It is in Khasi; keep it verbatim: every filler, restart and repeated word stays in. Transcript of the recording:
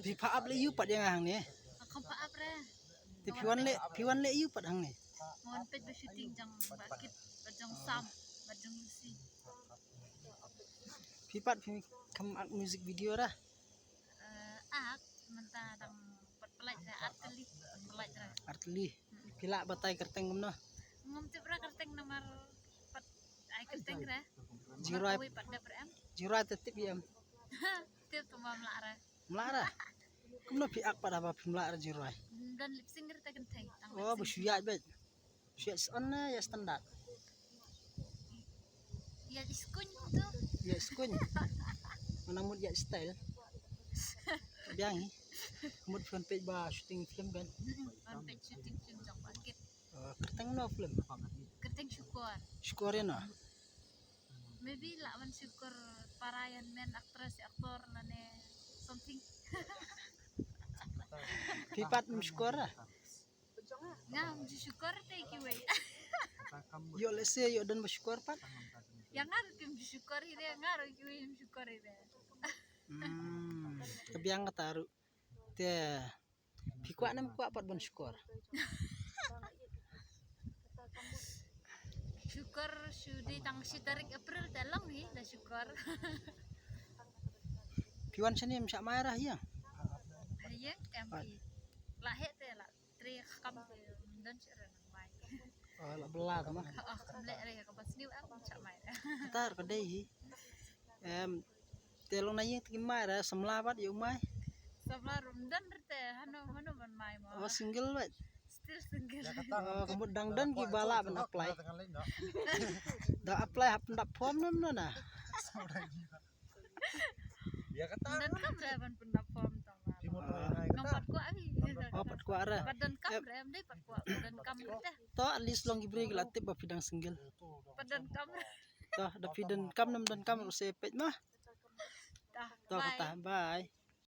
Phi pha ap leh ïu pat ïa nga hangne. Kham pha ap re. Te phi wan leh, phi wan leh ïu pat hangne. Mon peit ba shooting jong ba kit ba jong Sam ba jong Lucy. Phi pat phi kham ak music video ra. Eh, ak mynta dang pat pynlait re, ar tylli pynlait re. Ar tylli. Phi lah batai kyrteng kumno? Ngam tip re kyrteng namar pat ai kyrteng re. Jingrwai. Kawei pat dep re em. Jingrwai te tip ïa em. Tip tu mam lah re. Mlah re. Kumno phi ak pat haba phim lah re jingrwai? Don lip sync re te kynthei. Oh, ba shu ïaid beit. Shu ïaid shen ne ïaid standard. Ïaid skuin tu. Ïaid skuin. Mana mut ïaid style. Biang hi. Mut phi wan peit ba shooting film kan. Wan peit shooting film jong ba kit. Ah, kyrteng no film? Kyrteng Shukor. Shukor ïa no? Maybe lah ban Shukor para ïa main actress, actor lane something. Phi pat ym Shukor ah? Nga ym ju Shukor te kiwei. Ïoh lehse ïoh don ba Shukor pat. Ïa nga ruh kim ju Shukor hi de, nga ruh kiwei ym Shukor hi de. Hmm, ka biang kata ruh. Te phi kwah ne ym kwah pat ban Shukor? Shukor shu dei tang shi tarik April te long hi da Shukor. Phi wan shane ym shah mai ra ïa? Ïa em phi. La heh te la tre kam te don shi re nang mai. Oh, la bela te ma. Oh, kam leh re ka ba sniew em shah mai re. Tar ka dei hi. Em, te long na ïing te ki mai re, samla bad ïa u mai. Samla rum don re te, hano hano ban mai mo. Oh, single bad. Still single. Oh, ka mut dang don ki ba lah ban apply. Da apply hap pyndap form ne mano na. Ïa kata. Don kam re ban pyndap form tang. Ngam pat kwah hi. Oh, pat kwah re. Pat don kam re, em dei pat kwah, pat don kam re te. To at least long ki briew ki la tip ba phi dang single. Pat don kam re. To da phi don kam ne ym don kam ruh se peit ma. To, bye. Kata, bye.